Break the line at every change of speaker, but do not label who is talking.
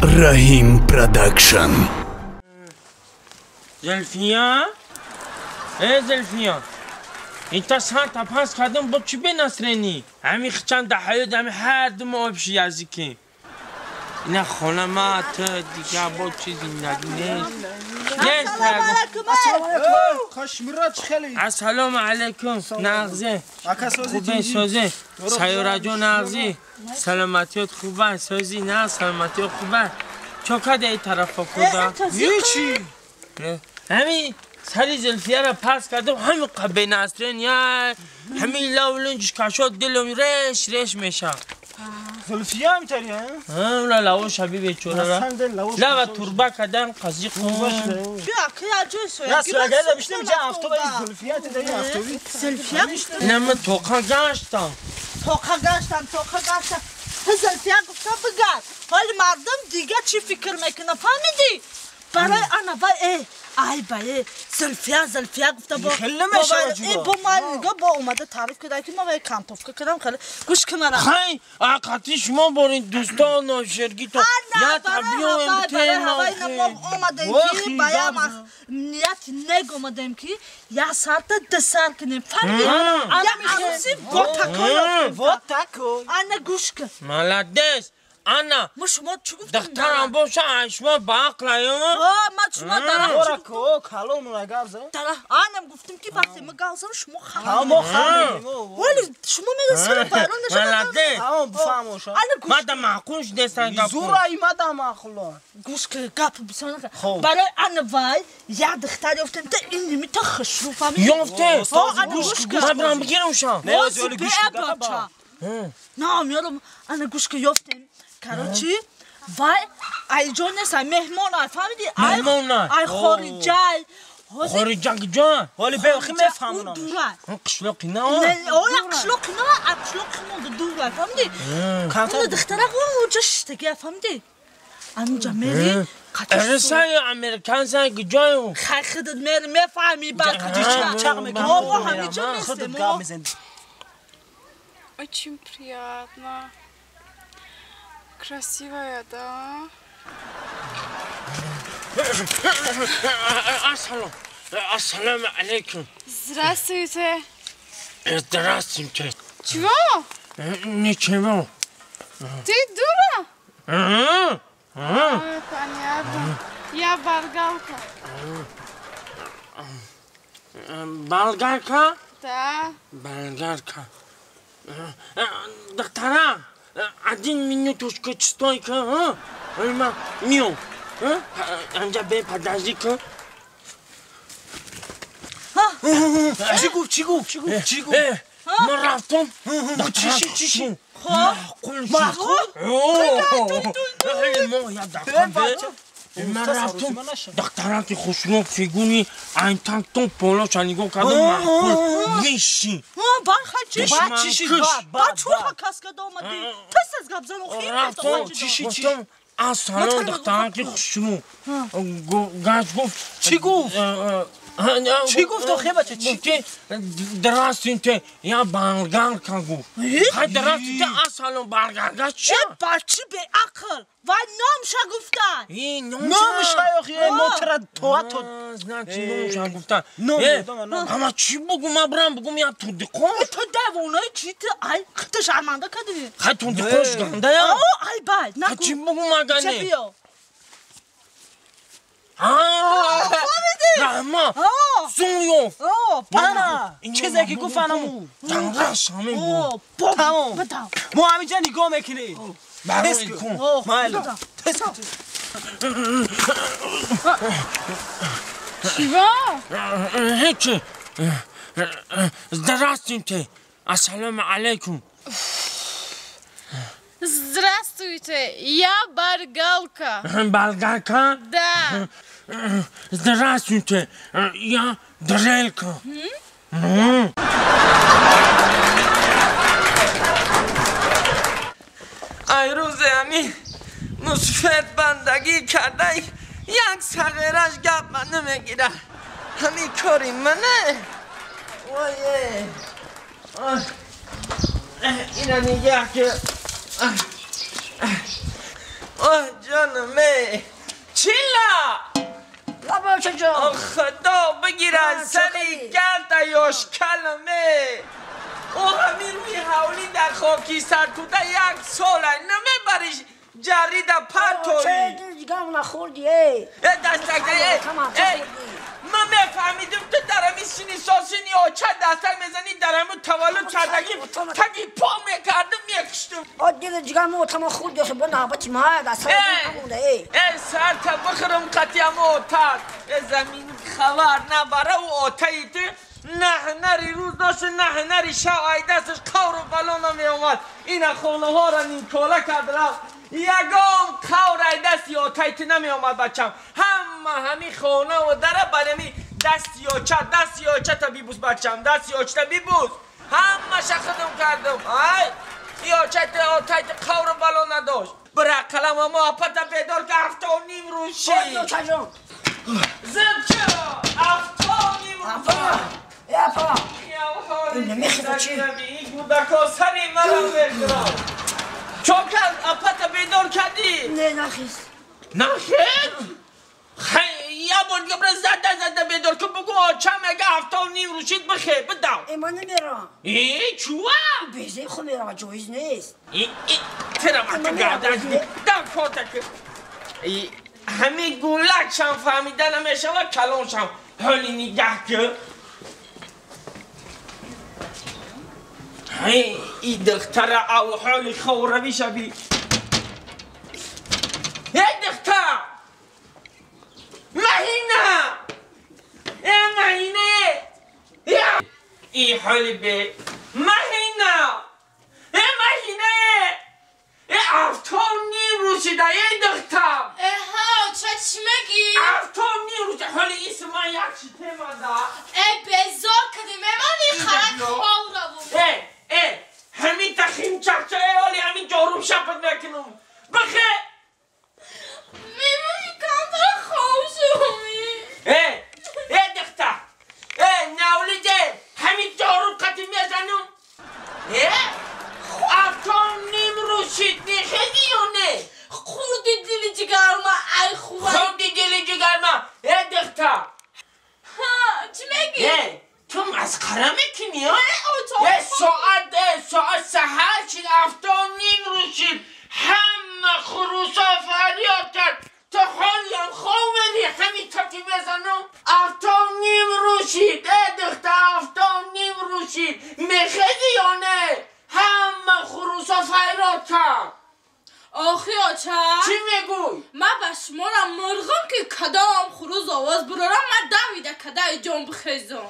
Раҳим Продакшн.
Зульфия? Э, Зульфия, инта санта пас кардам, бо чӣ бенасрени? Ҳами хичан да ҳаёт, ҳами ҳар ду мо обши язики. Ина хона ма, ту дига бо чӣ зиндагӣ нест. Нест.
Кашмират хеле.
Ассалому алайкум, нағзе. Хубе, созе. Сайёраҷон, нағзи. Саломатиёт хуба, сози, на, саломатиёт хуба. Чо када ин тарафа куда?
Ҳечи.
Ҳами сари Зульфияро пас кардам, ҳами бенасрен, я ҳами лавлунҷ кашод, дилам реш реш меша.
Зульфия ҳам тари, ҳа?
Ҳа, ула лаво шаби бечорара. Лава турба кадан қази қун.
Я суягайда бишнем ҷа автоби Зульфия тедаи автоби.
Зульфия?
Ина ман тоқа гаштам.
Тоқа гаштам, тоқа гаштам. Ту Зульфия гуфта бигард. Ҳоли мардум дига чӣ фикр мекунад, фаҳмидӣ? Барои ана вай ай ба Зульфия, Зульфия гуфта бо бо ман нигоҳ бо омада таъриф карда ки ман вай кантовка кардам, хеле гӯш кун мара.
Хай, ақати шумо борин дӯстон ношергито. Я табиёем тема.
Мо омадем ки ба я ният нег омадем ки я сарта ду сар кунем. Фаҳмидӣ? Я арӯси вот такой.
Вот такой.
Ана гӯш кун.
Молодец. Ана,
мо шумо чӣ гуфтем?
Духтарам боша, ай шумо ба ақлаю?
Ма шумо дарах
Ора ко калон гап зад.
Дарах анам гуфтем ки вақте ма гап задам шумо
хам. Мо хам.
Вале шумо медонед байрон нашад.
Молодец.
Ҳамон бифаҳмоша.
Ана гӯш.
Мада маъқул шудестан гап.
Зура имада маъқула.
Гӯш ки гап бисёр. Барои ана вай як духтар ёфтем та ин нимита хушрӯ фаҳмидӣ?
Ёфтем.
Гӯш ки.
Ман бирам бигирам ша.
Не, ҳоли гӯш ки.
На, меёрам ана гӯш ки ёфтем. Короче, вай айҷо нест, ай меҳмон, ай фаҳмидӣ?
Меҳмон,
ай хориҷай.
Хориҷа куҷо?
Ҳоли беохи мефаҳмонам.
Дурай.
Қишлоқи на?
Оя қишлоқи на, ай қишлоқи монда дурай, фаҳмидӣ? Уна духтара уҷа шиштагӣ, фаҳмидӣ? Ануҷа мери,
Русай, американса куҷою?
Хай худат мери, мефаҳмӣ, баъд
чақ мекунӣ.
Мо ҳамиҷо нестем.
Очень приятно. Красивая, да?
Ассалам. Ассалам алейкум.
Здравствуйте.
Здравствуйте.
Чего?
Ничего.
Ты дура? А, понятно. Я болгарка.
Болгарка?
Да.
Болгарка. Доктора, один минуточку, стойка, а? Мио, а? Бе, подожди-ка.
Чӣ гуфт, чӣ гуфт, чӣ гуфт, чӣ гуфт?
Ман рафтам.
Чӣ шид, чӣ шид?
Маъқул.
Маъқул?
Ман рафтам, духтараки хушрӯ фигуни айтактон полоша нигоҳ кардам, маъқул виши.
Баъд чӣ шид? Баъд чӯ кас када омадӣ? Тез тез гап зан, охи.
Рафтам, гуфтам ассалом, духтараки хушрӯ. Гаш гуфт.
Чӣ гуфт? Чӣ гуфт охи бача?
Чӣ? Здравствуйте, я болгарка гуфт. Хай, здравствуйте, ассалом, болгарка чӣ?
Бачи беақл. Вай номша гуфта.
Номша охи, мо тра тоа то.
Значит, номша гуфта. Ама чӣ бугум, ман бирам бугум я турдиқош?
Ту девонаи чӣ ту? Ай, ту шарманда кардӣ.
Хай турдиқош гандая?
Ай бай, нагу.
Чӣ бугум агане? Раҳма, зун ёфт.
Ана, чизе ки гуфт анаму.
Данраш ҳамин буд.
Тамом. Мо ҳаминҷа нигоҳ мекунем.
Барои кун.
Майли. Тез кун.
Чего?
Ҳечи. Здравствуйте. Ассалому алайкум.
Здравствуйте, я болгарка.
Болгарка?
Да.
Здравствуйте, я дрелька.
Ай рӯзе ҳамин мусфет бандагӣ кардай, як сағираш гап ма намегирад. Ҳамин кори мане. Вое. Ина нигоҳ ки. آه جانمه چیلا
لابا چجا
خدا بگیرن سری گرد یاش کلمه او همین روی حولی در خاکی سر توده یک ساله نمیبریش جری در پرتوی
چه دیگه هم نخوردی ای
دستک ای من میفهمیدم تو در همی سینی ساسینی آچه دستک میزنی در همون تولد کردگی تگی پا میکردم میکشتم
آه دیگه دیگه هم اتما خوردی خب نابتی ما دستک نمونده ای
ای سر تا بخرم قطعی هم اوتاد زمین خبر نبره و آتایی تو نه هنری روز داشت نه هنری شب ای دستش قور و بلا نمی اومد این خانه ها را نیمکاله کرد رفت یگام قور ای دست یا تیت نمی اومد بچم همه همی خانه و دره برمی دست یاچه دست یاچه تا بیبوس بچم دست یاچه تا بیبوس همه خدم کردم ای یاچه تا تیت قور و بلا نداشت برا قلم ما پتا بیدار که 7:30 روز شی زد چرا 7:30 روز
یا پا نمیخواد چی؟
این گودکا سری مرا میخورد چون کرد اپتا بیدار کردی؟
نه نخیز
نخیز؟ خیلی یه بار دیگه برای زده زده بیدار کن بگو آچه میگه 7:30 روشید بخیر بدم
ای من نمیرم
ای چوه؟
بیزه خود میرم جایز نیست
ای ترم اتا گردن دم کاتک همه گولک شم فهمیده نمیشه و کلون شم حالی نگه که ای دختر او حال خوروی شبی ای دختر مهینه ای مهینه ای حالی به مهینه ای مهینه ای 7:30 روزی ای دختر
ای ها چه چی میگی؟
7:30 روزی حالی اسم من یک چی تیمه
ای بزار کدی میمانی خرک خور رو
ای همین تخیم چخچه ای حالی همین جاروب شپت میکنم بخه
میمونی کمتر خوشومی
ای ای دختر ای نولیده همین جاروب قطی میزنم ای 7:30 روشید نیخیزی یا نه؟
خوردی دل جگر ما ای خوبه
خوردی دل جگر ما ای دختر
ها چی میگی؟
ای تو مسخره میکنی ها؟ یه ساعت سحر شد 7:30 روشید همه خروسا فریاد کرد تا حالیم خوابی همین تکی بزنم 7:30 روشید ای دختر 7:30 روشید میخیزی یا نه؟ همه خروسا فریاد کرد
آخی آچه
چی میگوی؟
من به شما را مرغم که کدام خروس آواز برارم من دویده کدای جان بخیزم.